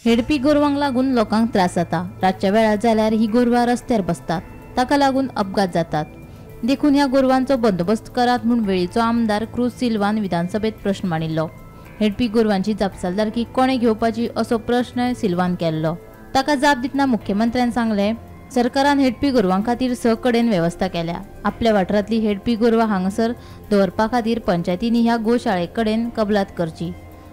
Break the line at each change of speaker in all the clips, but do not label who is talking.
हेडपी गोरवांक लागून लोकांक त्रास जाता. रातच्या वेळार जाल्यार ही गोरवां रस्त्यार बसतात, ताका लागून अपघात जातात. देखून ह्या गोरवांचो बंदोबस्त करात म्हूण वेळीचो आमदार क्रूज सिल्वान विधानसभेत प्रश्न मांडिल्लो. हेडपी गोरवांची जापसालदारकी कोणें घेवपाची असो प्रश्न सिल्वान केल्लो. ताका जाप दितना मुख्यमंत्र्यान सांगलें, सरकारान हेडपी गोरवां खातीर 6 कडेन वेवस्था केल्या. आपल्या वाठारांतली हेडपी गोरवां हांगासर दवरपा खातीर पंचायतींनी ह्या गोशाळे कडेन कबलात करची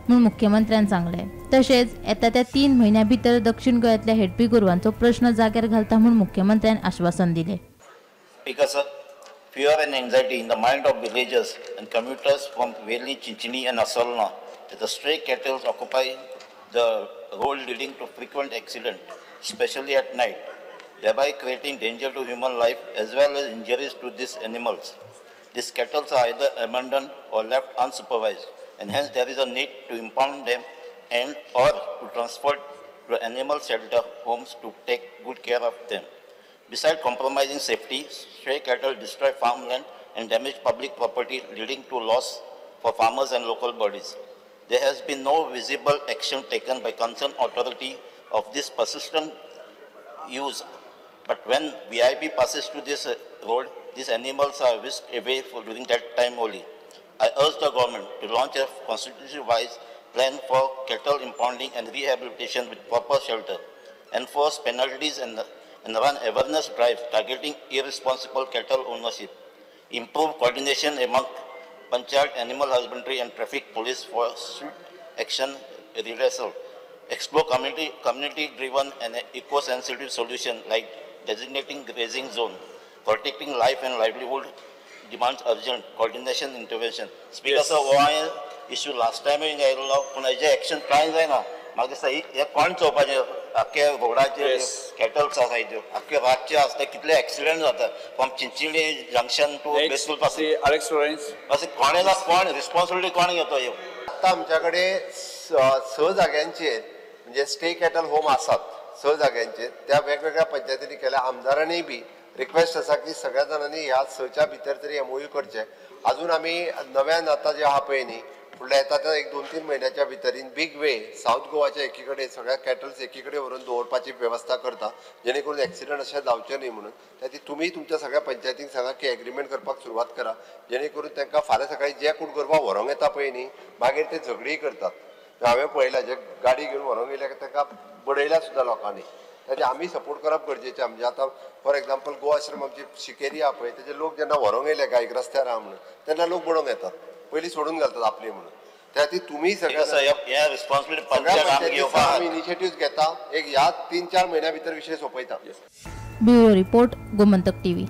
म्हूण मुख्यमंत्र्यान सांगलें. तशेंच येता त्या 3 म्हयन्यां भितर दक्षिण गोंयांतल्या हेडपी गोरवांचो प्रश्न जाग्यार घालता म्हूण मुख्यमंत्र्यान आश्वासन दिलें.
Fear and anxiety in the mind of villagers and commuters from Veli, Chinchini and Asolna that the stray cattle occupy the road, leading to frequent accidents, especially at night, thereby creating danger to human life as well as injuries to these animals. These cattle are either abandoned or left unsupervised, and hence there is a need to impound them and or to transport to animal shelter homes to take good care of them. Besides compromising safety, stray cattle destroy farmland and damage public property, leading to loss for farmers and local bodies. There has been no visible action taken by concerned authority of this persistent use. But when VIP passes through this road, these animals are whisked away for during that time only. I urge the government to launch a constitution-wise plan for cattle impounding and rehabilitation with proper shelter, enforce penalties and run awareness drives targeting irresponsible cattle ownership, improve coordination among panchayat, animal husbandry and traffic police for swift action redressal, explore community-driven and eco-sensitive solution like designating grazing zone, protecting life and livelihood demands urgent coordination intervention. Speaker, sir, why issue last time in action plan जायना म्हाका दिसता हे कोण चोवपाचें आख्खे रोडाचेर cattles आसाय त्यो आख्खे रातचे आसता कितले एक्सिडंट जाता फ्रॉम चिंचिली जंक्शन टू बेसूल पासून. अशें कोणें ना कोण रिस्पॉन्सिबिलिटी कोण घेतो ह्यो?
आतां आमच्या कडेन 6 जाग्यांचेर म्हणजे स्टे कॅटल होम आसात 6 जाग्यांचेर, त्या वेगवेगळ्या पंचायतींनी केल्या. आमदारांनी बी रिक्वेस्ट आसा की सगळ्या जाणांनी ह्या 6च्या भितर तरी एमओयू करचें. अजून आमी नव्यान आतां जे आहा पळय न्ही फुडल्या येता त्या 1-2-3 म्हयन्याच्या भितर इन बीग वे सावथ गोवाच्या एकी कडेन सगळ्या कॅटल्स एकी कडेन व्हरून दवरपाची वेवस्था करता, जेणे करून एक्सिडंट अशें जावचें न्ही म्हणून. त्या खातीर तुमी तुमच्या सगळ्या पंचायतींक सांगा की एग्रीमेंट करपाक सुरवात करा, जेणे करून तांकां फाल्यां सकाळीं जे कोण गोरवां व्हरोंक येता पळय न्ही मागीर ते झगडीय करतात. हांवें पळयलां जे गाडी घेवन व्हरोंक येयल्या तांकां बडयल्या सुद्दां लोकांनी. ताचे आमी सपोर्ट करप गरजेचें. म्हणजे आतां फॉर एग्जाम्पल गोवा आश्रम आमची शिकेरी आहा पळय, तेजे लोक जेन्ना व्हरोंक येयले गायक रस्त्यार आहा म्हणून तेन्ना लोक बडोवंक येतात, पयलीं सोडून घालतात आपली म्हणून. त्या खातीर तुमी सगळ्या इनिशिएटिव्ह घेता, एक ह्या 3-4 म्हयन्या भितर विशय सोंपयता.
Bureau report, Gomantak TV.